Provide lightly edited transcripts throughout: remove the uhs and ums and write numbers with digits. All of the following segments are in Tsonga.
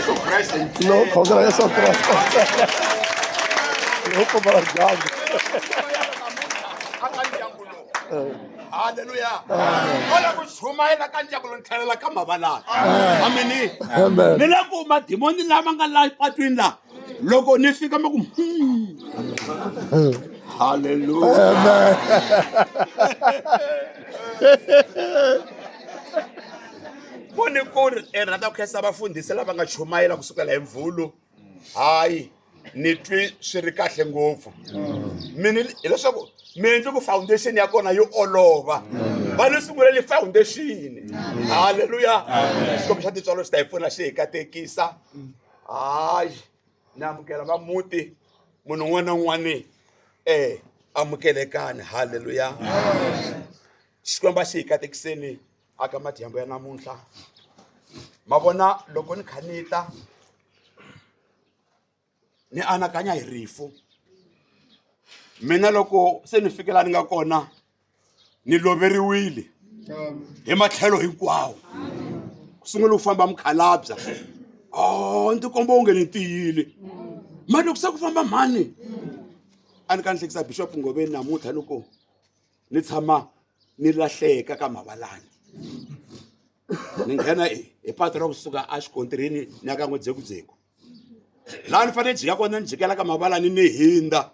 Yesu Kreste Lowu khongela Yesu Kreste ntsena. Lowu pfumala dyambu. Aka ndyangu lowu, halleluya, wala ku chumayela ka ndyangu lowu, ni tlhelela ka mavalala, ameni. Amen. Ni le ku madimoni lama nga la patwini la, loko ni fika ma ku halleluya. Amen. Ku ni ku ri e rhandza ku khensa vafundhisi lava nga chumayela kusukela hi Mvhulu. Hayi, ni twi swi ri kahle ngopfu mini, hileswaku mi endli ku foundation ya kona yi olova, va ni sunguleli foundation. Halleluya, Xikwembu xa tintswalo xi ta hi pfuna, xi hi katekisa. Hayi, ni amukela va muti, munhu un'wana na un'wana amukelekani. Halleluya, Xikwembu a xi hi katekiseni aka madyambu ya namuntlha. Ma vona, loko ni kha ni ta ni anakanya hi rifu, mina loko se ni fike laha ni nga kona, ni loveriwile hi matlhelo hinkwawo. Ku sungula ku famba mukhalabya, o ndzi komba onge ni tiyile, mara loko se ku famba mhani, a ni ka ni hlekisa Bishop Ngoveni namuntlha, loko ni tshama ni lahleka ka mavalani, ni nghena hi patu ra kusuka exikontirini ni ya ka N'wedzekudzeku, laha ni fanele jika kona, ni jikela ka mavalani, ni hindza,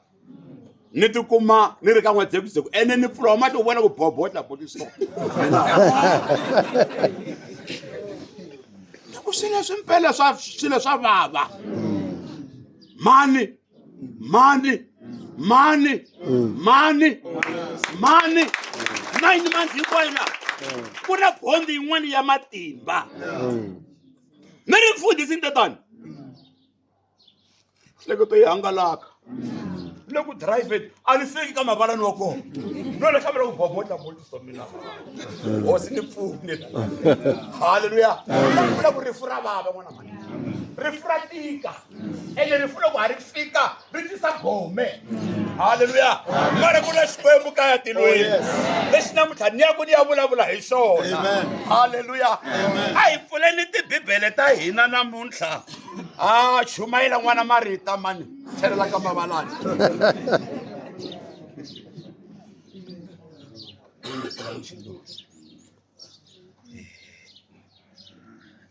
ni tikuma ni ri ka N'wedzekudzeku, ene ni pfula mahlo u vona ku bobotla botliso ku swilo leswi mpela swa swilo swa vava. Mani, mani, mani, mani, mani, 9 months hinkwayo la ku na bondi yin'wana ya matimba. Mi ri mfundhisi ntetani, hleketo yi hangalaka le ku driveni, a ni fiki ka mavalani wa kona, no le hlamela ku bobotla botisa mina. Hosi ni pfuni, halleluya. Vula ku rifu ra vava, n'wana mani, rifu ra tika, ene rifu loko ha ri fika ri tisa gome. Halleluya, mara ku na Xikwembu kaya tilweni lexi namuntlha ni ya ku ni ya vulavula hi xona. Halleluya, a hi pfuleni tibibele ta hina namuntlha. A chumayela n'wana marita mani, tlhelela ka mavalani.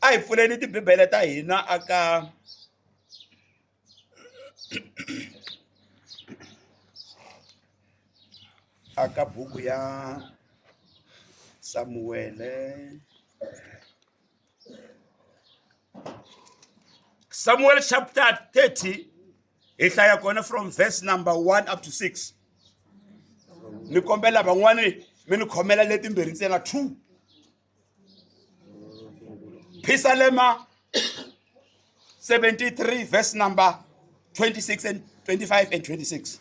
A hi pfuleni tibibele ta hina aka buku ya Samuele, Samuel chapter 30, hi hlaya kona from verse number 1 up to 6. Ni kombela van'wani mi ni khomela letimbirhi ntsena, 2. Phisalema 73 verse number 26 and 25 and 26.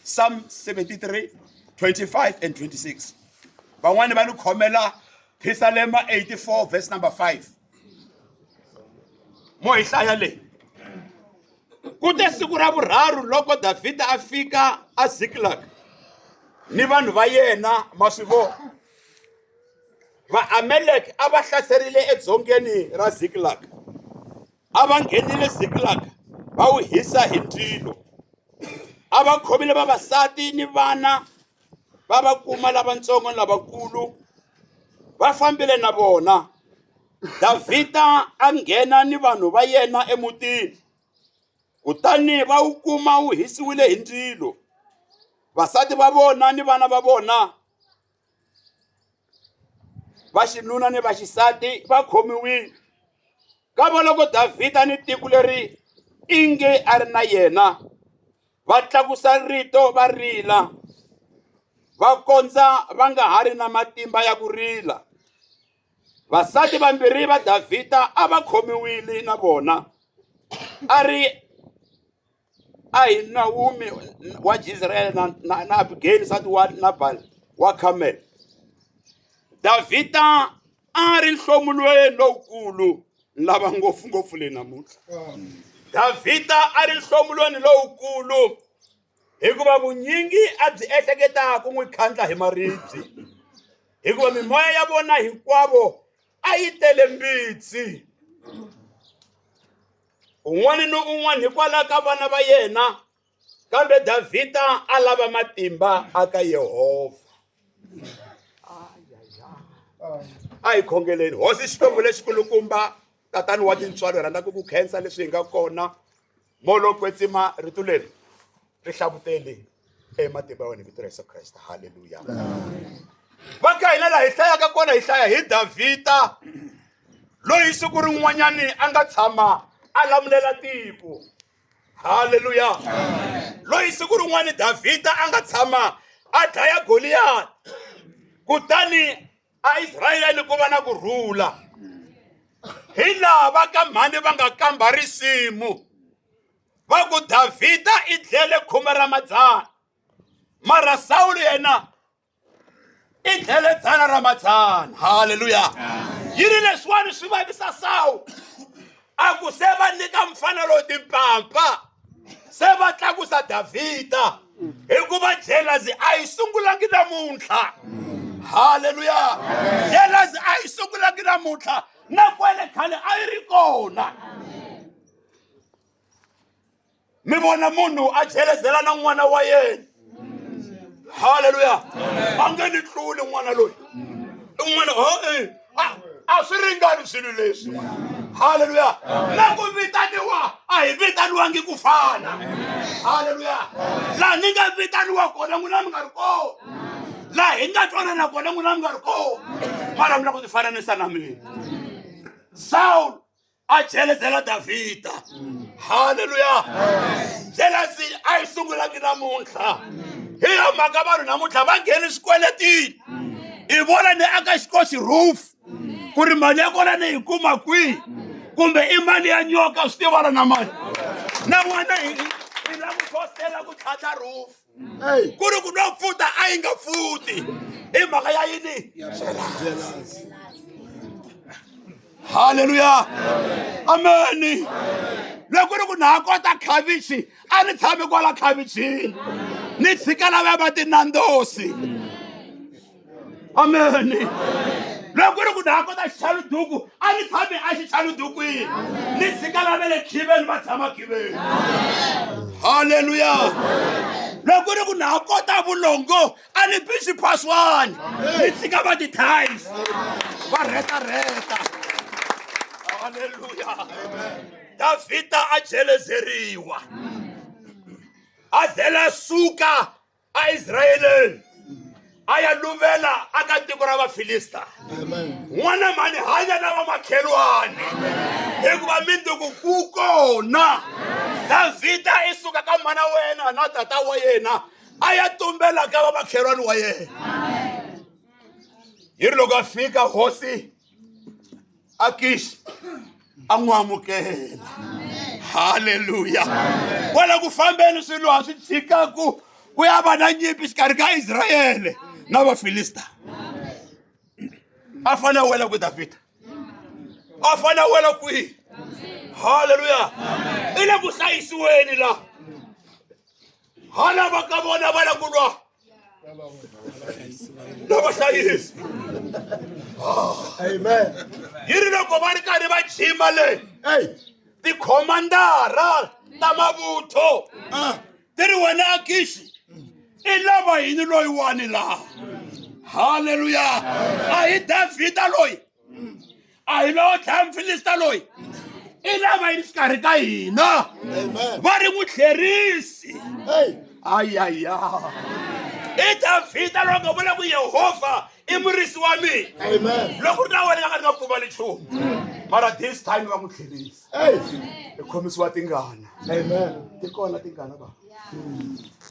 Psalm 73 25 and 26. Van'wani va ni khomela Phisalema 84 verse number 5. Mo hi hlaya leyi. Ku te siku ra vurharhu loko Davhida a fika a Ziklag ni vanhu va yena, maswivo, Vaamelek a va hlaserile edzongeni ra Ziklag. A va nghenile Ziklag va wu hisa hi ndzilo. A va khomile vavasati ni vana, va va kuma lavatsongo ni lavakulu, va fambile na vona. Davhida a nghena ni vanhu va yena emutini, kutani va wu kuma wu hisiwile hi ndzilo, vasati va vona ni vana va vona va xinuna ni va xisati va khomiwile. Kavaloko Davhida ni tiko leri inge a ri na yena va tlakusa rito va rila, va kondza va nga ha ri na matimba ya ku rila. Vasati vambirhi va Davhida a va khomiwile na vona, a ri Ahinawumi wa Jizriyele na Abigayili nsati wa Nabali wa Carmel. Davhida a ri nhlomulweni lowukulu, lava ngopfungopfu leyi namuntlha. Davhida a ri nhlomulweni lowukulu hikuva vunyingi a byi ehleketa ku n'wi khandla hi maribye, hikuva mimoya ya vona hinkwavo a yi tele mbitsi. Un'wana ni un'wana hikwalaho ka vana va yena, kambe Davhida a lava matimba aka Yehovha. A hi khongeleni. Hosi Xikwembu lexikulukumba, Tatani wa tintswalo, hi rhandza ku ku khensa leswi hi nga kona. Moya lowo kwetsima, rito leri ri hlavuteli ematimba ya wena hi vito ra Yesu Kreste. Haleluya. Va ka hina laha hi hlayaka kona hi hlaya hi Davhida loyi siku rin'wanyani a nga tshama a lamulela tiko. Haleluya. Loyi siku rin'wani Davhida a nga tshama a dlaya Goliyati. Kutani a Israyele ku va na ku rhula. Hi laha va ka mhani va nga kamba risimu va ku Davhida i dlele khume ra madzana mara Sawulo yena i dlele dzana ra madzana. Haleluya. Yi ri leswiwani swi vavisa Sawulo a ku se va nyika mfana lowu timpampa se va tlakusa Davhida hikuva jealousy a yi sungulangi namuntlha. Haleluya. Jealousy a yi sungulangi namuntlha na kwele khale a yi ri kona. Mi vona munhu a jelezela na n'wana wa yena. Haleluya. A nge ni tluli n'wana loyi. I n'wana ho e a swi ringani swilo leswi. Haleluya. Na ku vitaniwa a hi vitaniwangi ku fana. Haleluya. Laha ni nga vitaniwa kona n'wina mi nga ri kona. Laha hi nga twanana kona n'wina mi nga ri kona. Mara mi lava ku tifananisa na mina. Sawulo a jelezela Davhida. Haleluya. Jealousy a yi sungulangi namuntlha. Hi yo mhaka vanhu namuntlha va ngheni swikweletini. I vona ni aka xikoxi roof ku ri mali ya kona ni yi kuma kwihi kumbe i mali ya nyoka swi tivana na mali na n'wana hi i lava ku fositela ku tlhantlha roof ku ri ku no pfuta a yi nga pfuti i mhaka ya yini. Haleluya. Ameni. Loko ri ku na ha kota khavichi a ni tshami kwala khavichini ni tshika lavaya va tinandosi. Ameni. Loko ri ku na ha kota xichaluduku a ni tshami a xichaludukwini ni tshika lava le khiveni va tshama khiveni. Haleluya. Loko ri ku na ha kota vulongo a ni bi xiphaswani ni tshika va ti-tiles va rhetarheta. Haleluya. Davhida a jelezeriwa a zela suka a Israyeleni a ya luvela aka tiko ra Vafilista. N'wana mhani hanya na vamakhelwani hikuva minduku ku kona. Davhida i suka ka mana wena na tata wa yena a ya tumbela ka vamakhelwani wa yena. Yi ri loko a fika hosi Akish a n'wi amukela. Haleluya. Kwala ku fambeni swilo a swi tshikaku ku ya va na nyimpi xikarhi ka Israyele na Vafilista. A fanele a wela ku Davhida. A fanele a wela kwihi? Haleluya. I le ku hlayisiweni la. Hala va ka vona va la ku lwa na vahlayisi. Amen. Yi ri loko va ri karhi va jima le tikhomandara ta mavutho ti ri wena Akishi i lava yini loyiwani laha. Haleluya. A hi Davhida loyi, a hi lowo dlaya Mufilista loyi, i lava yini xikarhi ka hina. Va ri n'wi tlherisi. Ayaya. I Davhida loyi nga vula ku Yehovha i murisi wa mina. Loko ri na wena nga ka ri nga pfumali nchumu. Mara this time va n'wi tlherisa. I khomisiwa tingana. Ti kona tingana va.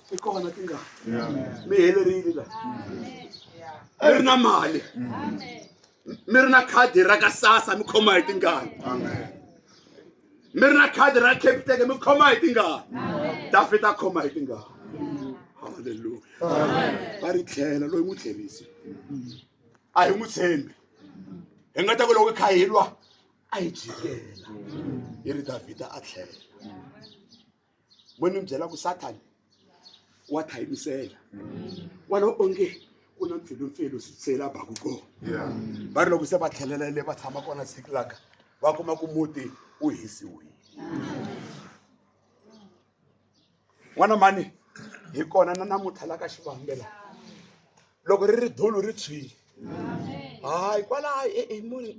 Ti kona tingana. Mi helerile la. Mi ri na mali. Mi ri na khadi ra ka SASSA mi khoma hi tingana. Mi ri na khadi ra Capitec mi khoma hi tingana. Davhida a khoma hi tingana. Haleluya. Va ri tlhela loyi n'wi tlherisi. A hi n'wi tshembi. Hi nga ta ku loko hi kha hi lwa a hi jikela. Yi ri Davhida a tlhela. Mo ni mi byela ku Sathani wa thayimisela. Wala onge ku na mpfilumpfilu se la baku kona. Va ri loko se va tlhelela le va tshama kona Siklaga va kuma ku muti wu hisiwile. N'wana mani hi kona na namuntlha la ka xivambela loko ri ri dulu ri tshwile hayi kwalaho e, e, moni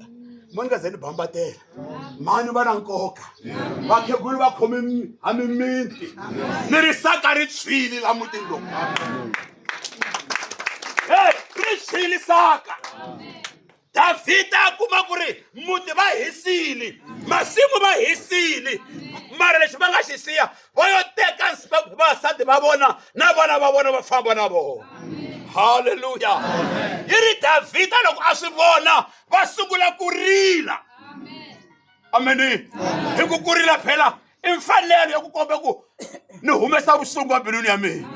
moni nga ze ni bambatela mani va na nkoka vakhegulu va khome ha mimiti ni ri saka ri tshwile la mutini lowu hey ri tshwile saka Davhida a kuma ku ri muti va hisile masimu va hisile mara lexi va nga xi siya va yo teka vavasati va vona na vana va vona va famba na vona halleluya yi ri Davhida loko a swi vona va sungula ku rila ameni hi ku ku rila phela i mfanelo ya ku komba ku ni humesa vusungu embilwini ya mina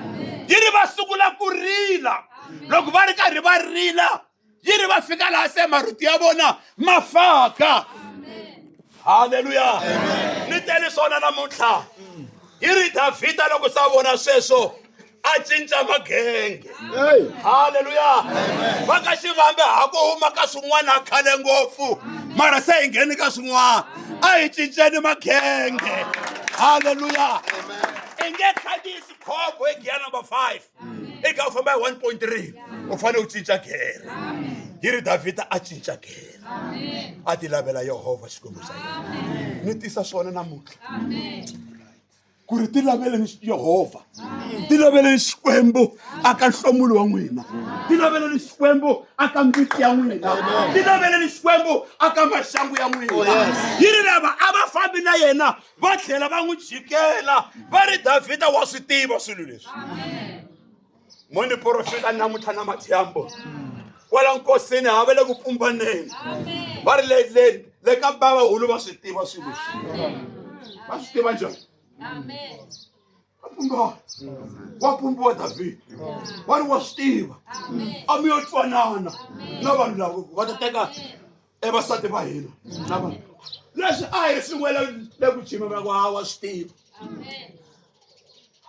yi ri va sungula ku rila loko va ri karhi va rila yi ri va fika laha se marito ya vona ma faka halleluya ni tele swona namuntlha yi ri davhida loko sa vona sweswo a cinca magenge halleluya va ka xivambe ha ku huma ka swin'wana khale ngopfu mara se hi ngheni ka swin'wana a hi cinceni magenge halleluya i nge khandziyisi khombo hi giya number 5 eka u famba hi 1.3 u fanele u cinca gere yi ri davhida a cinca gere a ti lavela yehovha xikwembu xa yena ni tisa swona namuntlha ku ri ti laveleni yehovha ti laveleni xikwembu aka nhlomulo wa n'wina ti laveleni xikwembu aka mbitsi ya n'wina ti laveleni xikwembu aka maxangu ya n'wina oh, yi ri lava a va fambi na yena va tlhela va n'wi jikela va ri davhida wa swi tiva swilo leswi mo ni porofeta namuntlha na madyambu kwala nkosini ha va le ku pumbaneni va ri le le le ka bavahulu va swi tiva swilo leswi va swi tiva njhani va pumbiwa wa pumbiwa davhida va ri wa swi tiva a mi yo twanana na vanhu lava va ta teka evasati va hina na vanhu leswi a hi swin'we le ku jima va ku hawa swi tiva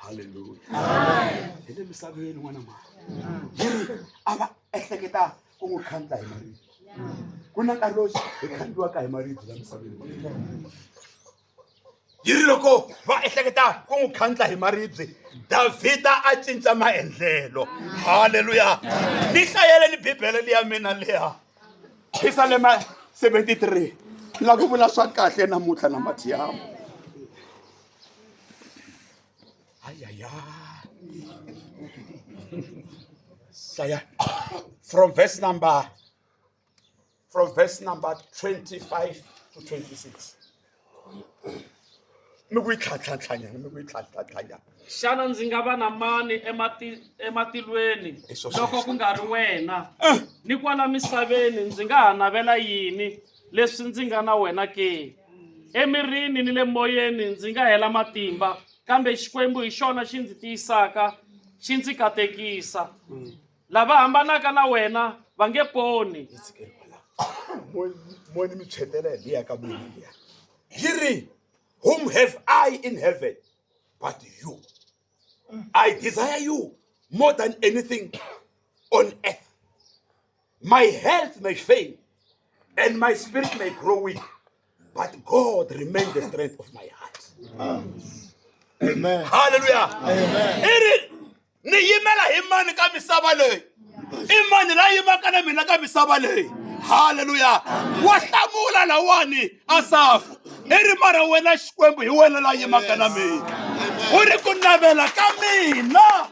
halleluya hi le misaveni n'wana mhani yi ri a va ehleketa ku n'wi khandla hi maribye ku na nkarhi lowu hi khandliwaka hi maribye la misaveni Yi ri loko va ehleketa ku n'wi khandla hi maribye, Davhida a cinca maendlelo. Haleluya! Ni hlayeleni Bibele liya mina liya. Pisalema 73 la ku vula swa kahle namuntlha na madyambu. Ayaya. Hlaya from verse number from verse number 25 to 26 mi ku yi tlhantlhantlhanyana mi ku yi tlhantlhantlhanyana xana ndzi nga va na mani ematilweni loko ku nga ri wena eh. ni kwala misaveni ndzi nga ha navela yini leswi ndzi nga na wena ke emirini ni le moyeni ndzi nga hela matimba kambe xikwembu hi xona xi ndzi tiyisaka xi ndzi katekisa mm. Lava hambanaka na wena va nge poni. Mo ni mi tshwetela hi liya ka mina liya. Yi ri, Whom have I in heaven but you? I desire you more than anything on earth. My health may fail and my spirit may grow weak, but God remains the strength of my heart. Amen. Hallelujah. Amen. I ri, ni yimela hi mani ka misava leyi i mani la yimaka na mina ka misava leyi halleluya wa hlamula lawani asafu i ri mara wena xikwembu hi wena la yimaka na mina u ri ku navela ka mina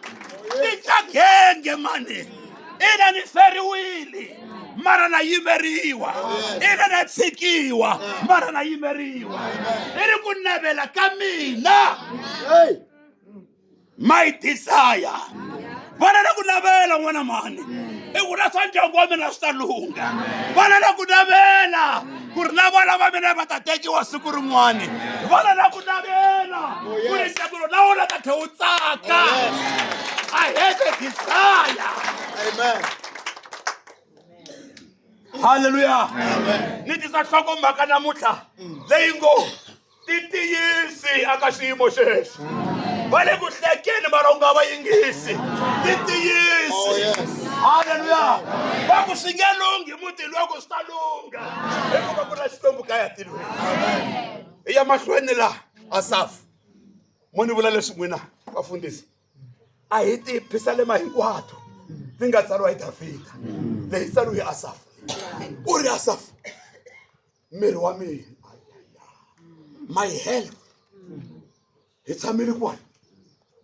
titsagenge mani ina ni feriwile mara na yimeriwa ina na tshikiwa mara na yimeriwa i ri ku navela ka mina my desire vana na ku navela n'wana mhani i ku na swa ndyangu wa mina swi ta lungha vana na ku navela ku ri na vana va mina va ta tekiwa siku rin'wani vana na ku navela ku ri ndyangu lowu na wona ta tlhe wu tsaka i have a desire Amen. halleluya ni tisa nhlokomhaka namuntlha leyi ngo ti tiyisi aka xiyimo xexo va le ku hlekeni mara u nga va yingisi ti tiyisi Oh, yes. halleluya va ku swi nge lunghi mutini wa ku swi ta lungha hikuva ku na xikwembu kaya tilweni I ya mahlweni laha Asafu. Mo ni vula leswi n'wina vafundhisi a hi tiphisalema hinkwato ti nga tsariwa hi Davhida leyi tsariwe hi Asafu. U ri Asafu miri wa mina my health hi tshamile kwala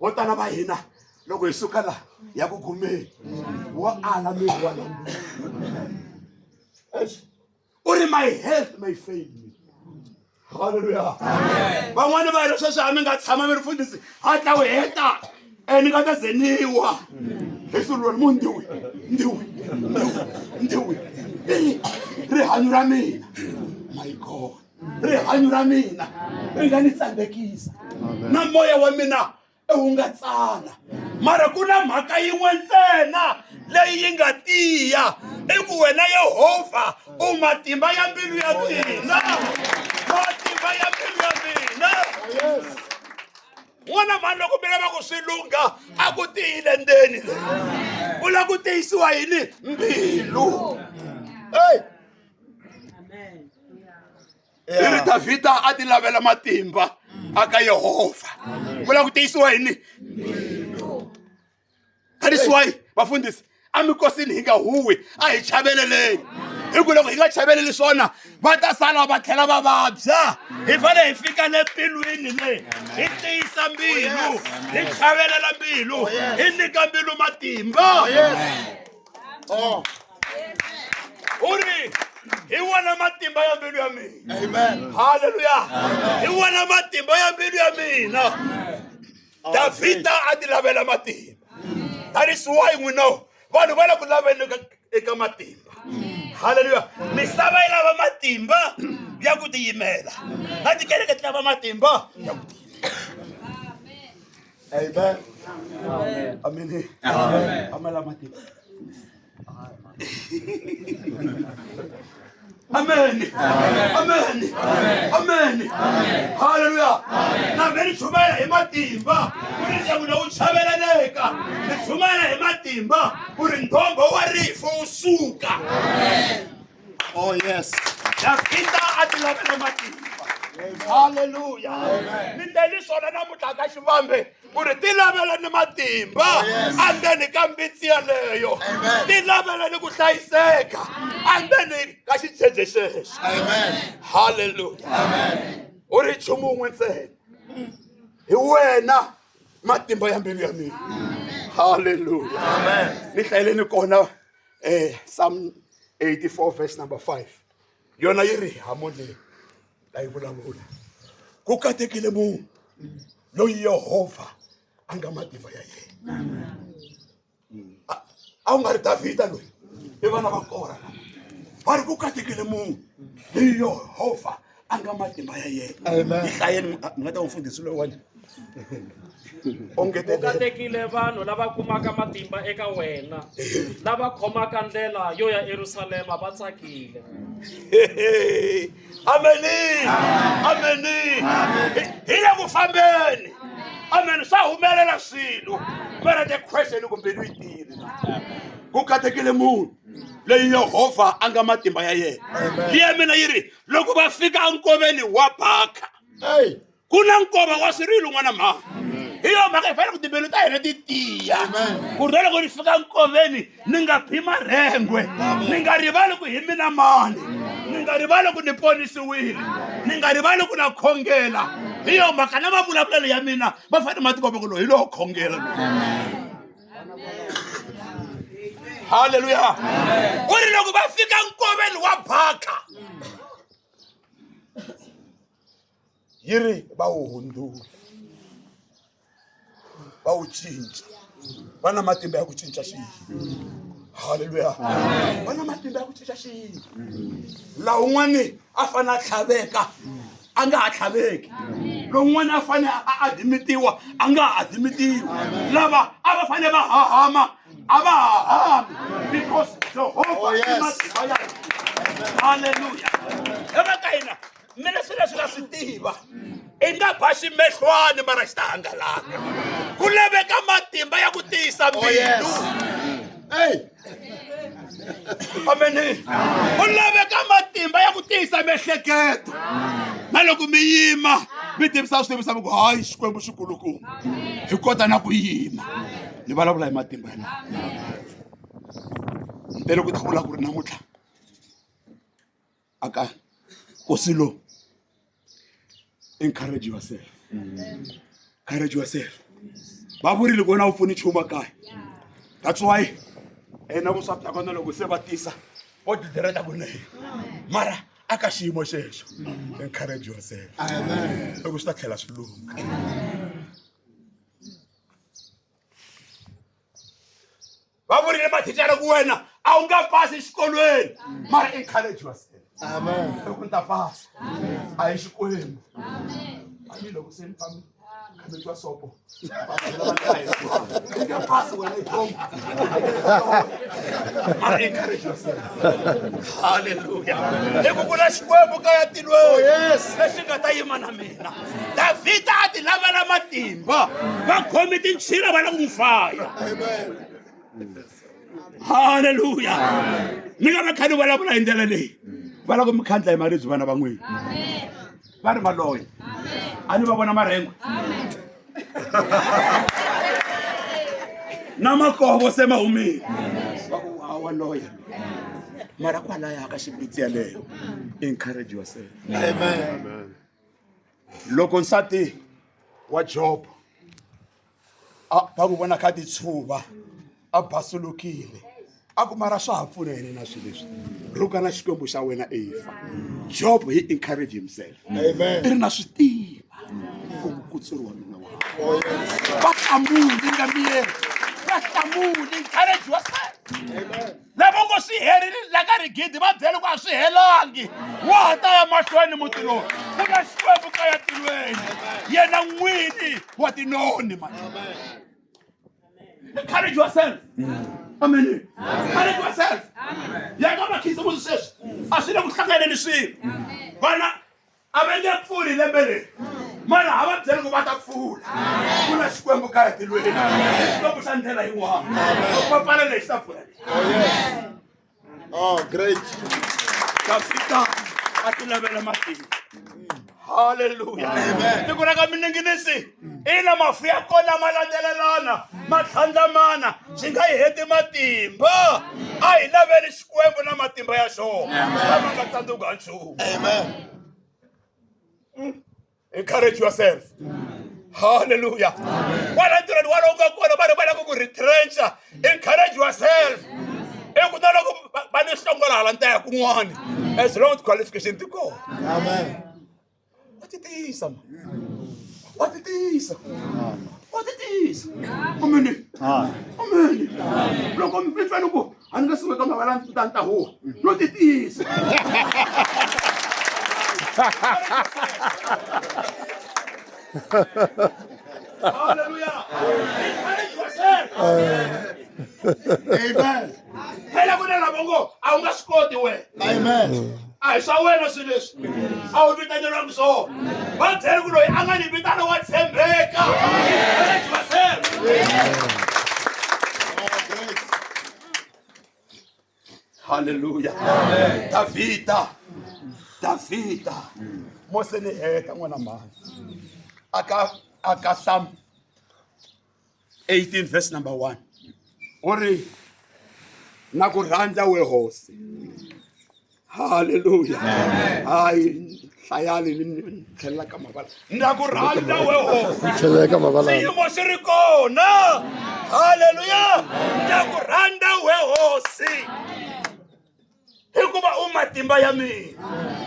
vo tala va hina loko hi suka la ya ku gumeni wo ala miri wa la u ri my health may fail me halleluya van'wani va hina sweswi a mi nga tshama mi ri fundhisi hatla u heta e ni nga ta ze ni wa hi swilo mu ndiwi ndiwi ndiwi ndiwi i rihanyo ra mina my god rihanyo ra mina ri nga ni tsandzekisa na moya wa mina wu nga tsana mara ku na mhaka yin'we ntsena leyi yi nga tiya i ku wena yehovha u matimba ya mbilu ya mina matimba ya mbilu ya mina n'wana mhani loko mi lava ku swi lungha a ku tiyile ndzeni leyi u lava ku tiyisiwa yini mbilu Hey! I ri Davhida a ti lavela matimba aka Yehovha ku lava ku tiyisiwa yini that is why vafundhisi amikosini hi nga huwi a hi chaveleleni hi ku loko hi nga chaveleli swona va ta sala va tlhela va vabya hi fanele hi fika le mbilwini le hi tiyisa mbilu hi chavelela mbilu hi nyika mbilu matimba Oh. U ri hi wona matimba ya mbilu ya mina. Amen. Halleluya. Hi wona matimba ya mbilu ya mina. Davhida a ti lavela matimba. That is why we know vanhu va le ku laveni eka matimba. Halleluya. Misava yi lava matimba ya ku tiyimela na tikereke ti lava matimba ya ku tiyimela. Amen. Amen. Amen. Amela matimba. Amen. Amen. Amen. Hallelujah. Na ve ni chumayela hi matimba ku ri ndyangu lowu chaveleleka. Ni chumayela hi matimba ku ri ndzhombo wa rifu wu suka. Oh yes. Davhida a ti lavela matimba. Hallelujah. Ni tele swona namuntlha ka xivambe ku ri ti lavela ni matimba endzeni ka mbitsi yaleyo. Ti lavela ni ku hlayiseka endzeni ka xidzedze xexo. Amen. Hallelujah. U ri nchumu wun'we ntsena. Hi wena matimba ya mbilu ya mina. Hallelujah. Amen. Ni hlayeleni kona Psalm 84 verse number 5 yona yi ri hamoni la yi vulavula ku katekile munhu loyi Yehovha a nga matimba ya yena a wu nga ri Davhida loyi i vana va Kora lava va ri ku katekile munhu loyi Yehovha a nga matimba ya yena yi hlayeni mi nga ta mufundhisi loyiwani U katekile vanhu lava kumaka matimba eka wena, lava khomaka ndlela yo ya Yerusalema va tsakile. Ameni, ameni. Hi le ku fambeni. Amen. Swa humelela swilo. Mara the question ku mbilu yi tiyile. Ku katekile munhu leyi Yehovha a nga matimba ya yena. Liya mina yi ri loko va fika enkoveni wa Baka. Hey. Ku na nkova wa swirilo n'wana mhani. Hi yo mhaka hi fanele ku timbilu ta hina ti tiya. Ku ri na loko ni fika nkoveni ni nga phi marhengwe, ni nga rivali ku hi mina mani, ni nga rivali ku ni ponisiwile, ni nga rivali ku na khongela. Hi yo mhaka na mavulavulelo ya mina va fanele ma tikomba ku loyi hi lowo khongela loyi. Halleluya. U ri loko va fika nkoveni wa Baka yi ri va wu hundzula va wu cinca va na matimba ya ku cinca xiyimo halleluya va na matimba ya ku cinca xiyimo laha un'wani a fanele a tlhaveka a nga ha tlhaveki lowun'wana a fanele a adimitiwa a nga ha adimitiwi lava a va fanele va hahama a va hahami because jehovha Oh, yes. i matimba ya hina halleluya eva ka hina mina swilo leswi na swi tiva i nga ba ximehlwani mara xi ta hangalaka ku laveka matimba ya ku tiyisa Oh, yes. mbilu Hey. ameni ku laveka matimba ya ku tiyisa miehleketo Na loko mi yima mi tivisa swi tivisa mi ku hayi Xikwembu xikulukumba hi kota na ku yima ni vulavula hi matimba ya laha ni tele ku ta vula ku ri namuntlha aka nkosi lowu encourage yourself encourage yourself va vurile ku wena a wu pfuni nchumu kaya that's why ena vuswa bya kona loko se va tisa vo didireta kunene mara aka xiyimo xexo encourage yourself loko swi ta tlhela swi lungha va vurile mathicara ku wena a wu nga pasi exikolweni mara encourage yourself loko ni ta pasa a hi xikwembu a ni loko se ni fambi kha mi twa sopo i nga pasi wena i khombo mara encourage yourself halleluya i ku ku na xikwembu ka ya tilweni lexi nga ta yima na mina Davhida a ti lavela matimba va khome tinchila va la ku n'wi faya halleluya ni nga va kha ni vulavula hi ndlela leyi va lava ku mi khandla hi maribye vana va n'wina va ri maloya a ni va vona marhengwe na makovo se ma humile va ku wa loya mara kwalaya ka xibitsi yaleyo encourage yourself Amen. Loko nsati wa Job a va ku vona kha titshuva a basulukile a ku mara swa ha pfuna yini na swilo leswi rhukana xikwembu xa wena efa Job he encourage himself Amen. i ri na swi tiva ku mukutsuri wa mina wa va hlamuli nga miyeni va hlamuli encourage yourself Lava ngo swi herile la ka rigidi va byele ku a swi helangi wa ha ta ya mahlweni muti lowu ku na xikwembu ka ya tilweni yena n'wini wa tinoni mani encourage yourself amen encourage yourself ya ka makhisimusi sweswi a swi le ku hlanganeni swilo vana a va nge pfuli lembe leri mara a va byeli ku va ta pfula ku na xikwembu kaya tilweni i xikwembu xa ndlela yin'wana loko va pfala lexi ta pfula lexi Oh, great. Davhida a ti lavela matimba halleluya tiko ra ka mininginisi ina mafu ya kona ma landzelelana ma tlhandlamana swi nga hi heti matimba a hi laveli xikwembu na matimba ya xona lama nga tsandzuka ha nchumu Amen. Encourage yourself. Hallelujah. Kwala ntirhweni walowu nga kona va ri va lava ku retrencha. Encourage yourself. I ku na loko va ni hlongola hala ni ta ya kun'wana. As long as qualification ti kona. Amen. Wa ti tiyisa ma. Wa ti tiyisa. Wa ti tiyisa. Amen. Amen. Loko mi twa loko a ni nga suka ka mavala ni ta ni ta huwa. No ti tiyisa. Hallelujah. Encourage yourself. Amen. Phela ku na lava ngo a wu nga swi koti wena. Amen. A hi swa wena swilo leswi. A wu vitaneriwangi swona. Va byele ku loyi a nga ni vitana wa tshembeka. Encourage yourself. Oh, great. Hallelujah. Davhida. Davhida. Mose ni heta n'wana mhani. Aka aka Psalm 18 verse number 1. U ri na ku rhandza we hosi. Hallelujah. Hayi hlayani ni tlhelela ka mavala. Na ku rhandza we hosi. Tlhela eka mavala. Xiyimo xi ri kona. Hallelujah. Na ku rhandza we hosi. Hikuva u matimba ya mina.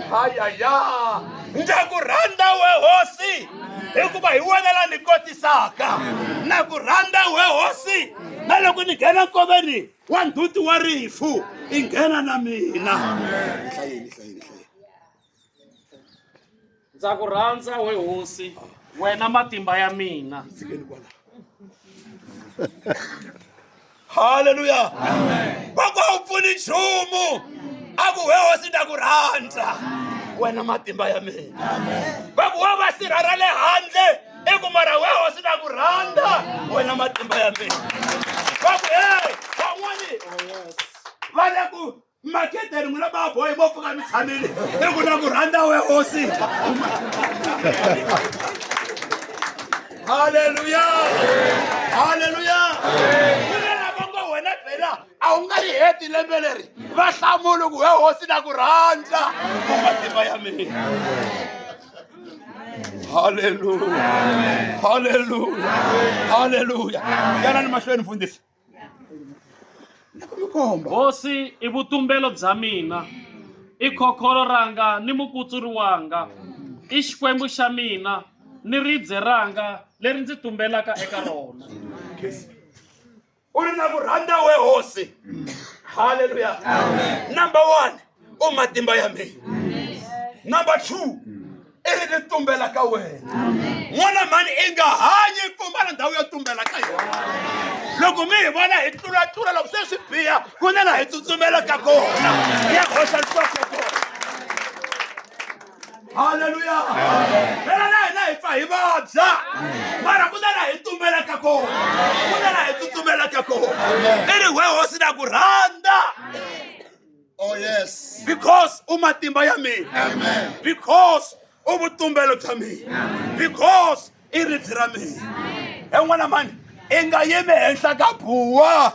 Hayaya. Ndza ku rhandza we hosi. Hikuva hi wena la ni kotisaka. Na ku rhandza we hosi. Na loko ni nghena nkoveni wa ndzhuti wa rifu i nghena na mina hlayeni hlayeni hlayeni Ndza ku rhandza we hosi, wena matimba ya mina. tshikeni kwala halleluya va ku a wu pfuni nchumu a ku we hosi ndza ku rhandza wena matimba ya mina va ku wa va sirha ra le handle i ku mara we hosi na ku rhandza wena matimba ya mina va ku e van'wani va le ku Maketeni n'wina vaboyi mo pfuka mi tshamile i ku na ku rhandza we hosi. Halleluya, halleluya. Ku na lava ngo wena phela a wu nga yi heti lembe leri, va hlamuli ku we hosi na ku rhandza ku matimba ya mina. Halleluya, halleluya, halleluya. Yanani mahlweni mfundhisi. Hosi i vutumbelo bya mina, i khokholo ranga ni mukutsuri wanga, i Xikwembu xa mina ni ribye ranga leri ndzi tumbelaka eka rona. U ri na ku rhandza we hosi. Halleluya. Number 1, u matimba ya mina. Number 2, i ri ni tumbela ka wena. N'wana mhani i nga hanyi pfumala ndhawu yo tumbela ka yona. Loko mi hi vona hi tlulatlula loko se swi biha, ku na laha hi tsutsumela ka kona, hi ya hoxa nhloko kona. Halleluya. Phela na hina hi pfa hi vabya, mara ku na laha hi tumbelaka kona, ku na laha hi tsutsumelaka kona. I ri we hosi na ku rhandza. Oh yes. Because u matimba ya mina. Amen. Because u vutumbelo bya mina. Because i ribye ra mina. He n'wana mani, i nga yimi henhla ka buwa.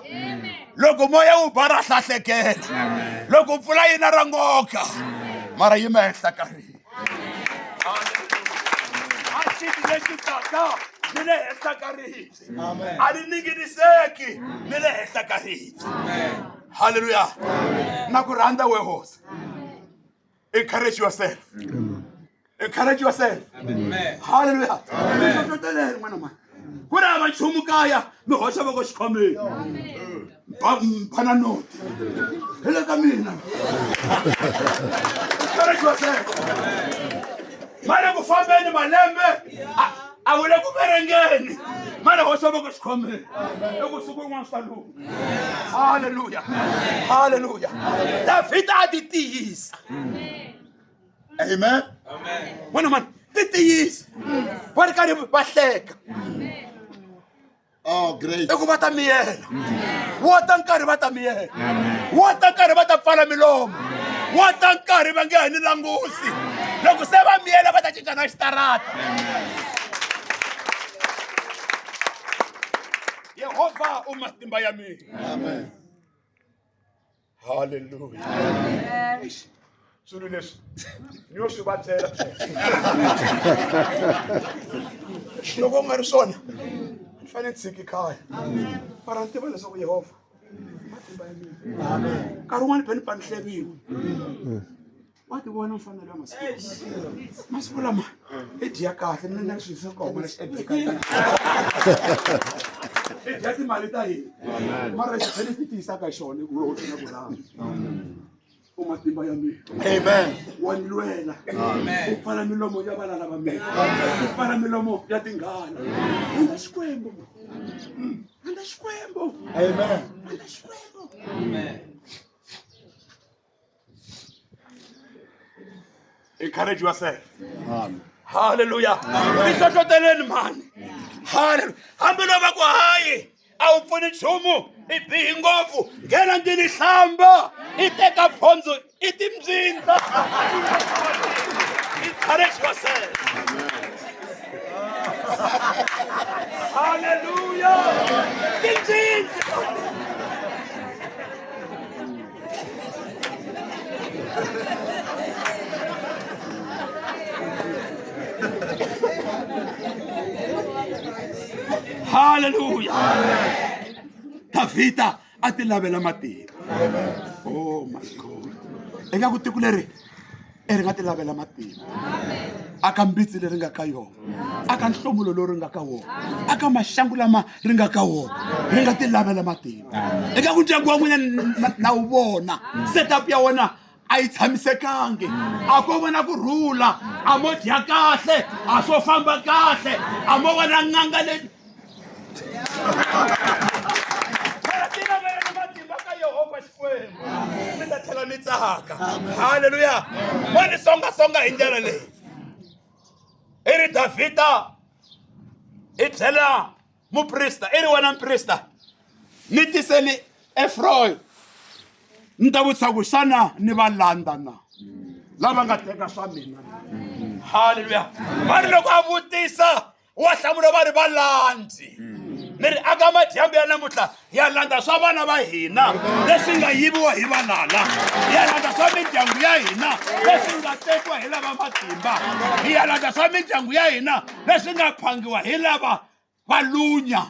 Loko moya wu ba ra hlahlekela. Loko mpfula yi na ra ngoka. Mara yima henhla ka ribye. A xiti lexi taka ni le henhla ka ribye. A ni ninginiseki ni le henhla ka ribye. Hallelujah. Na ku rhandza we hosi. Encourage yourself. Encourage yourself. Hallelujah. Mi hlohloteleni n'wana mani. Ku ri hava nchumu kaya mi hoxa voko xikhwameni. Bana noti. Hi le ka mina. Encourage yourself. Ma le ku fambeni malembe. A wu le ku verengeni. Ma le hoxa voko xikhwameni. Loko siku rin'wana swi ta lungha. Halleluya, halleluya. Davhida a ti tiyisa. Amen. N'wana mani, ti tiyisa. Va ri karhi va hleka. Oh, great. I ku va ta miyela. Wo ta nkarhi va ta miyela. Wo ta nkarhi va ta pfala milomo. Wo ta nkarhi va nge ha ni langusi. Loko se va miyela va ta cinca na xitarata. Yehovha u matimba ya mina. Amen. Halleluya. Swilo leswi ni yo swi va byela. Loko u nga ri swona, ni fanele ni tshiki khaya. Mara ni tiva leswaku Yehovha matimba ya mina. Amen. Nkarhi wun'wani phela ni pfa ni hleviwa. Wa ti vona mfanelo ya masiku masiku lama i dya kahle mina na swilo swa ku huma lexi edeka i dya timali ta hina mara lexi tlhela ti tiyisaka hi xona i ku wehe u na ku rhandza u matimba ya mina. Amen. Wa ni lwela. U pfala milomo ya valala va mina. U pfala milomo ya tinghala. Rhandza Xikwembu. Rhandza Xikwembu. Amen. Rhandza Xikwembu. Encourage yourself. Amen. Hallelujah. Mi hlohloteleni mhani. Hallelujah. Hambi lo va ku hayi a wu pfuni nchumu, i bihi ngopfu, nghena ndlwini hlamba, i teka phondzo, i timbyindza. Encourage yourself. Hallelujah. Timbyindza. Hallelujah. Davhida a ti lavela matimba. Oh my God. Eka ku tiko leri i ri nga ti lavela matimba. Aka mbitsi leri nga ka yona. Aka nhlomulo lowu ri nga ka wona. Aka maxangu lama ri nga ka wona. Ri nga ti lavela matimba. Eka ku ndyangu wa n'wina na wu vona setup ya wena a yi tshamisekangi, a ko vona ku rhula, a mo dya kahle, a swo famba kahle, a mo vona n'anga leyi. Phela ti lavela matimba ka Yehovha Xikwembu, mi ta tlhela mi tsaka. Halleluya. Mo ni songasonga hi ndlela leyi. I ri Davhida i tlhela muprista, i ri wena muprista, ni tiseli Efroyi. Ni ta vutisa ku xana ni va landza na lava nga teka swa mina? Halleluya. Va ri loko a vutisa wa hlamula, va ri va landzi. Ni ri aka madyambu ya namuntlha ya landza swa vana va hina leswi nga yiviwa hi valala, ya landza swa mindyangu ya hina leswi nga tekiwa hi lava matimba, hi ya landza swa mindyangu ya hina leswi nga phangiwa hi lava va lunya.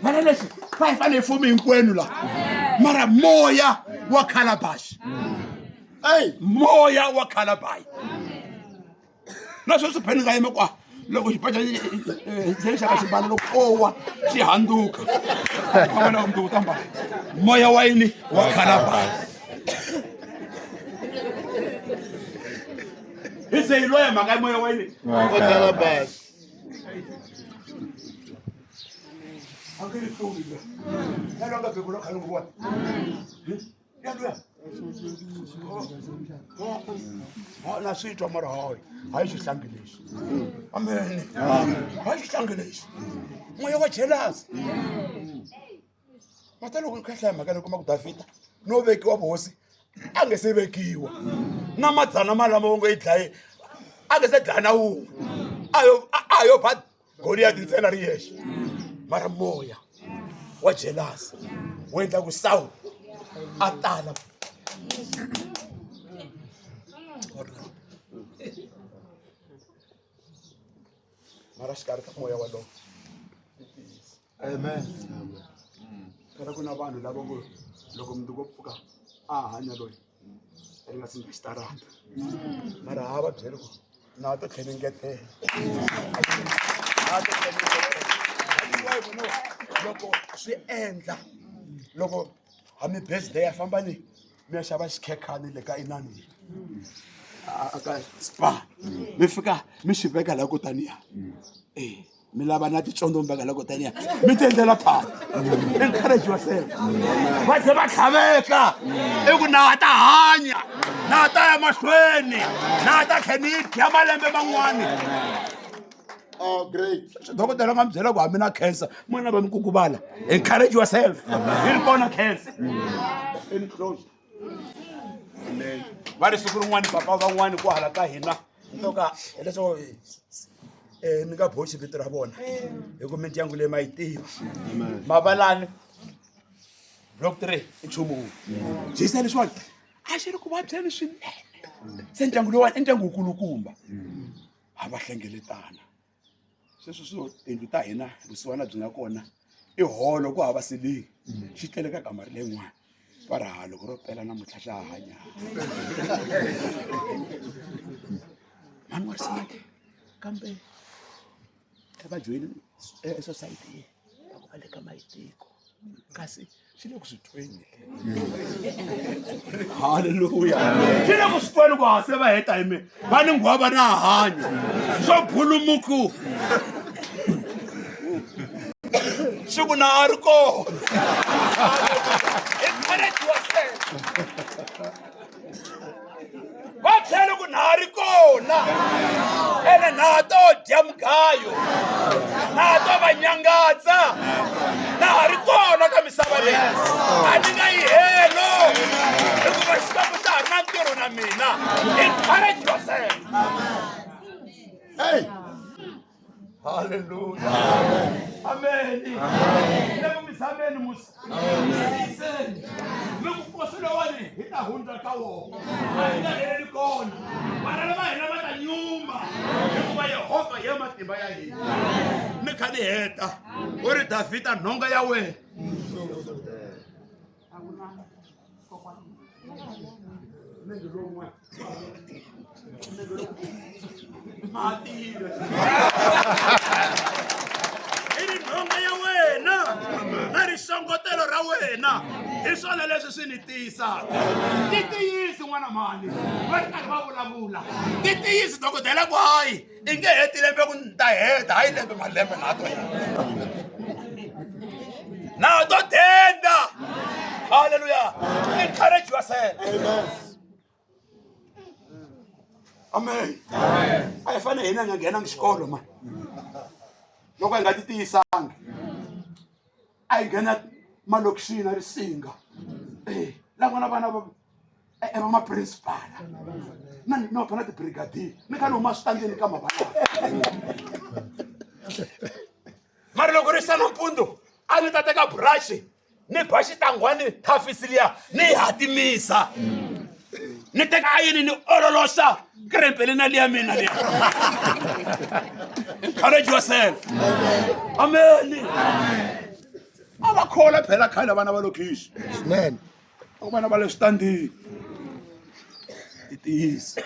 Vana leswi va hi fanele hi fumi hinkwenu la, mara moya wa calabash, ey, moya wa calabash na sweswi pheni nga yima kwa loko xipaca se xa ka xibalo loko o wa xi handuka a vona kumbe u ta mbala moya wa yini wa calabash. Hi se hi loya mhaka ya moya wa yini wa calabash. A nge ri hluli luya ya loyi a nga bebula khale n'wi vona ya luya na swi twa, mara hayi, hayi xihlangi lexi. Amen, hayi xihlangi lexi, moya wa jealous mata. Loko kha hlaya mhaka leyi, kuma ku Davhida no vekiwa vuhosi a nge se vekiwa na madzana malama wo nge yi dlaye, a nge se dlaya na wun'we, a yo ba Goliyati ntsena ri yexe, mara moya wa jealous wu endla ku Sawulo a tala. Mara xikarhi ka moya walowo. Amen. Phela ku na vanhu lava ngo loko mundzuku wo pfuka a hanya loyi ri nga singa xitarata, mara ha va byeli ku na to tlhela ngetela, na to tlhela ngetela. Loko swi endla loko hami birthday ya famba ni mi ya xava xikhekhani le ka inani ka spa, mi fika mi xi veka la kutaniya e mi lava na ticondzo, mi veka la kutaniya mi ti endlela phati. Encourage yourself. Va ze va tlhaveka i ku na ta hanya, na ta ya mahlweni, na ta tlhe ni dya malembe man'wani. Oh, great. Dokodela nga mi byela ku hambi na cancer n'wana va mi kukuvala, encourage yourself, yi ri kona cancer. In close, va ri siku rin'wani papa van'wani ku hala ka hina ntoka hileswaku ni nga boxi vito ra vona hi ku mindyangu leyi ma yi tiva mavalani block 3 i nchumu wun'we jisa leswiwani a xi ri ku vabyeni swinene. Se ndyangu lowani i ndyangu wukulukumba, a va hlengeletana. Sweswi swo tindlu ta hina vusiwana byi nga kona i holo, ku hava silingi, xi tlele ka kamara leyin'wana. Va ri ha loko ro pela namuntlha xa ha hanya mhani wa risati, kambe va joyini society va ku va le ka mayitiko, kasi swi le ku swi tweni. Halleluya, swi le ku swi tweni ku ha se va heta hi mina, va ni nghwava na hanya swo bulumuku swi ku na a ri kona. Encourage yourself. Va tlhele ku na ha ri kona ene na ha to dya mugayo, na ha to va nyangatsa, na ha ri kona ka misava leyi, a ni nga yi helo hikuva Xikwembu xa ha ri na ntirho na mina. Encourage yourself. Hey. Halleluya, ameni. Le ku misaveni musa tiyiseni mi ku nkosi lowani hi ta hundza ka wona, a hi nga heleli kona. Vana va hina va ta nyuma hikuva Yehovha hi ya matimba ya hina. Ni kha ni heta, u ri Davhida, nhonga ya wena i ri nhonga ya wena na rixongotelo ra wena hi swona leswi swi ni tiyisaka. Ti tiyisi n'wana mhani, va ri karhi va vulavula, ti tiyisi. Dokodela ku hayi i nge heti lembe ku ni ta heta, hayi lembe malembe na to na to denda. Halleluya, encourage yourself. Amen. A hi fanele hina hi nga nghenangi xikolo mani loko hi nga ti tiyisanga, a hi nghena malokixini a risinga. La nga na vana va va maprincipala na no phela tibrigadier ni kha ni huma switandini ka mavana mara loko ri sa nampundzu a ni ta teka buraxi ni ba xitangwani thafisi liya ni yi hatimisa ni teka ayini ni ololoxa krempele na liya mina liya. Encourage yourself. Ameni. A va khola phela khale vana va lokixi Swinene. Vana va le switandini ti tiyisa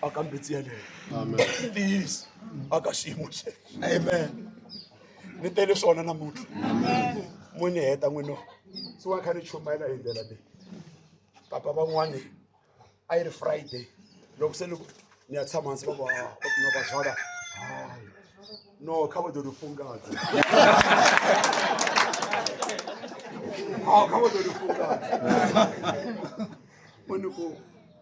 aka mbitsi yeleyo, ti tiyisa aka xiyimo xexo. Amen. Ni tele swona namuntlha mo ni heta n'wino se wa kha ni chumayela hi ndlela leyi. Papa van'wani a yi ri Friday loko se ni ni ya tshama hansi va va no va zwala hayi no kha va ḓo ri fungadza, ha kha va ḓo ri fungadza. Mo ni ku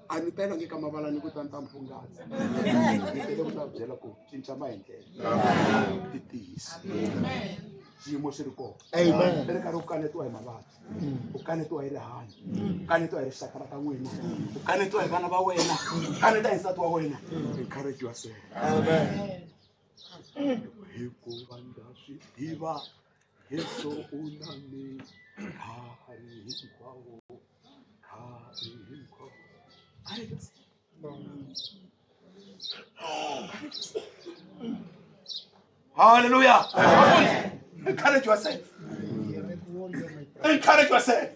a ni telangi ka mavala ni ku ta ni ta mfungadza, ni tele ku ta byela ku cinca maendlelo, ti tiyisa xiyimo xi ri kona. Amen. I ri karhi u kanetiwa hi mavabyi, u kanetiwa hi rihanyo, u kanetiwa hi rixaka ra ka n'wina, u kanetiwa hi vana va wena, u kaneta hi nsati wa wena. Encourage yourself. Amen. Hikuva ndza swi tiva Yesu u na minkarhi hinkwawo, nkarhi hinkwawo. Encourage yourself. Hallelujah. Encourage yourself. Encourage yourself.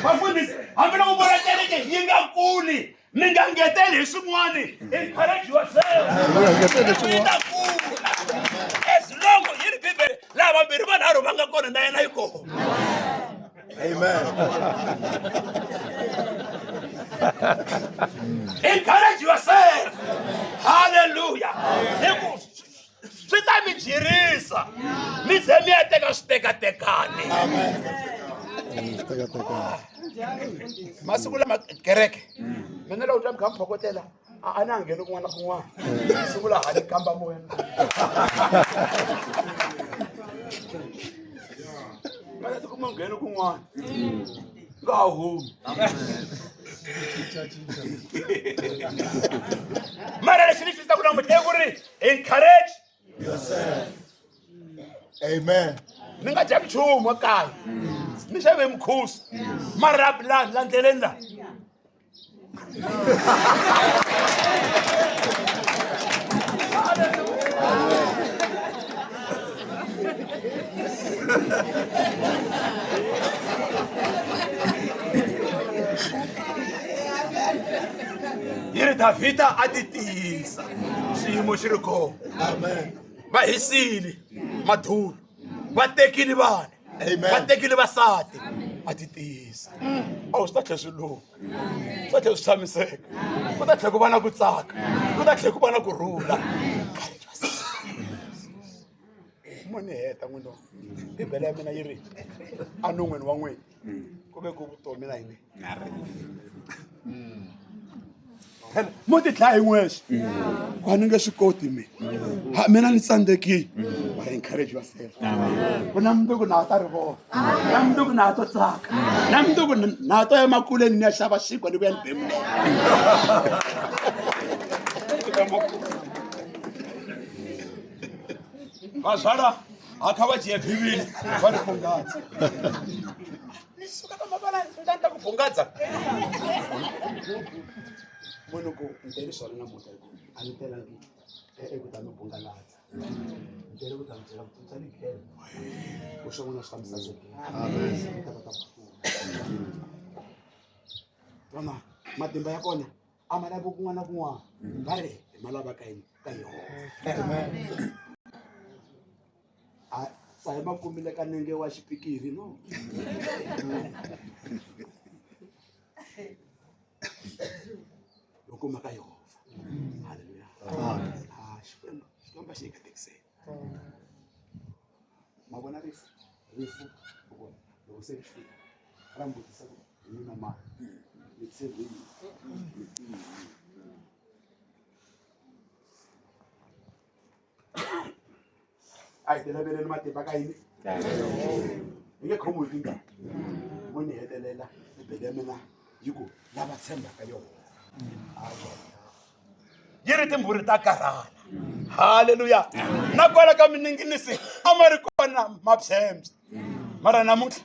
Vafundhisi, hambiloko vona kereke yi nga kuli, mi nga ngeteli hi swin'wani. Encourage yourself. Yi ta kula. As long yi ri Bibele, laha vambirhi vanharhu va nga kona na yena yi kona. Amen. Encourage yourself. Hallelujah. Hi ku swi ta mi jirisa mi ze mi ya teka switekatekani. Teka teka. Masiku lama kereke mina loko twa mi kha mi phokotela a na ha ngheni kun'wana na kun'wana, siku laha ni kamba moya nga ta tikuma ngheni kun'wana nga ha humi. Mara lexi ni xi ku namuntlha i ku ri encourage. Amen. Ni nga dya nchumu ekaya, ni xave mukhusi, mara la la ndleleni la yi ri Davhida a ti tiyisa xiyimo xi ri kona. Amen. Va hisile madulu, va tekile vana. Amen. Va tekile vasati, a ti tiyisa. A wu swi ta tlhela swi lungha, swi ta tlhela swi tshamiseka, ku ta tlhela ku va na ku tsaka, ku ta tlhela ku va na ku rhula. Mo ni heta n'wino, Bibele ya mina yi ri enon'wini wa n'wina ku ve ku vutomi na yini phela mo ti dlaya hi n'wexe ku a ni nge swi koti mina, ha mina ni tsandzekile. Mara encourage yourself ku na mundzuku na ha ta ri vona, na mundzuku na ha to tsaka, na mundzuku na ha to ya makuleni ni ya xava xinkwa ni vuya ni bemuleni. Vazvala ha kha va dzhia Bivhili va ri fungadza, ni suka ka mavala ni ta ni ta ku fungadza. Munhu ku ni tele swona namuntlha hi ku a ni telangi eku ta mi bungaladza, ni tele ku ta mi byela ku cinca ligelo ku swa n'wina swi ta mi sasekela, mi ta kota ku hlula. Twana matimba ya kona a ma lavi kun'wana na kun'wana, va ri hi ma lava ka yini? Ka Yehovha. A sa hi ma kumile ka nenge wa xipikiri no yo kuma ka Yehovha. Halleluya. A Xikwembu, Xikwembu a xi hi katekiseni. Ma vona rifu, rifu loko se ri fika ra mi vutisa ku hi n'wina mani, mi tshembe yini, mi tiyini. A hi tilaveleni matimba ka yini? Hi nge khomiwi hi tingana. Mo ni hetelela bibele ya mina yi ku lava tshembaka yona yi ri timbhuri ta karhala. Halleluya. Na kwala ka mininginisi a ma ri kona maphyembye, mara namuntlha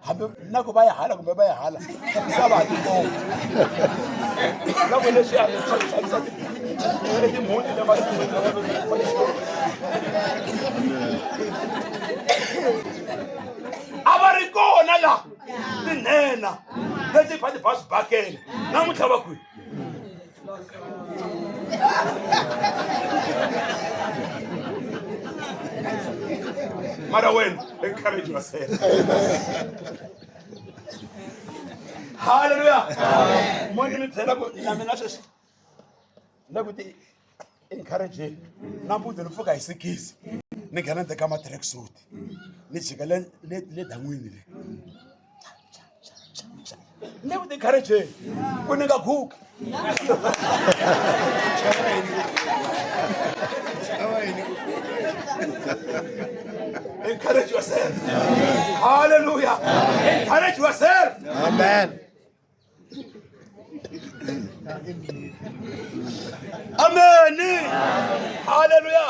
hambi na ku va ya hala kumbe va ya hala misava ha tikoma na ku leswiya swa ku xavisa timhunti le masin'wini. A va ri kona la tinhenha leti fa ti ba swibakele, namuntlha va kwihi? Mara wena encourage yourself. Halleluya. Mo ni mi byela ku na mina sweswi na ku ti encourageni, nampundzu ni pfuka hi sikisi, ni nghena ni teka ma-track suit, ni jika le le le dan'wini le ni ku ti encourageni ku ni nga guki. Encourage yourself. Hallelujah. Encourage yourself. Amen. Ameni. Halleluya.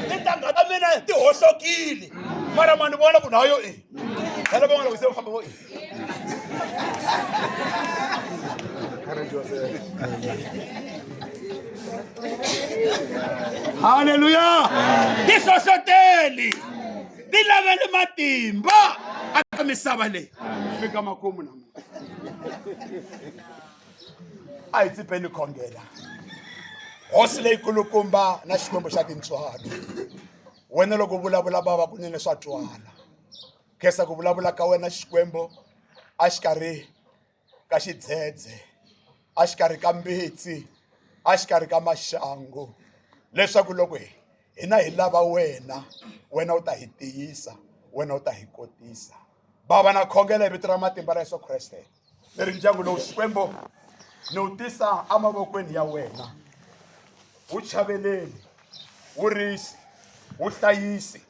Tintangha ta mina ti hohlokile, mara ma ni vona ku nayo e phela van'wana loko se va famba vo e. Encourage yourself. Halleluya. Ti hlohloteli, ti lavele matimba aka misava leyi fika makumu namuntlha. A hi tsipeni khongela. Hosi leyikulukumba na Xikwembu xa tintswalo, wena loko u vulavula bava kunene swa twala. Khensa ku vulavula ka wena Xikwembu a xikarhi ka xidzedze, a xikarhi ka mbitsi, a xikarhi ka maxangu, leswaku loko hi hina hi lava wena, wena u ta hi tiyisa, wena u ta hi kotisa. Bava, na khongela hi vito ra matimba ra Yesu Kreste, leri ndyangu lowu Xikwembu ni wu tisa emavokweni ya wena, wu chaveleli, wu risi, wu hlayisi,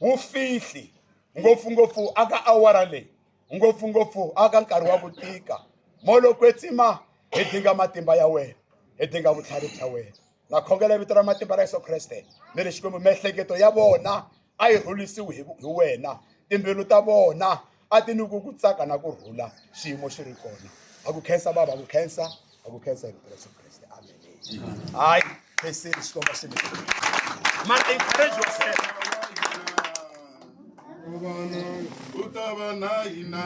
wu fihli, ngopfungopfu aka awara leyi, ngopfungopfu aka nkarhi wa ku tika. Molo kwetsima, hi dinga matimba ya wena, hi dinga vutlhari bya wena. Na khongela vito ra matimba ra Yesu Kreste, ni ri Xikwembu, miehleketo ya vona a yi rhulisiwi hi wena, timbilu ta vona a ti nyikiwi ku tsaka na ku rhula xiyimo xi ri kona. A ku khensa baba, a ku khensa, a ku khensa hi vito ra Yesu Kreste, amen. Hayi khenseni Xikwembu xi mi man. Encourage yourself. U ta va na hina.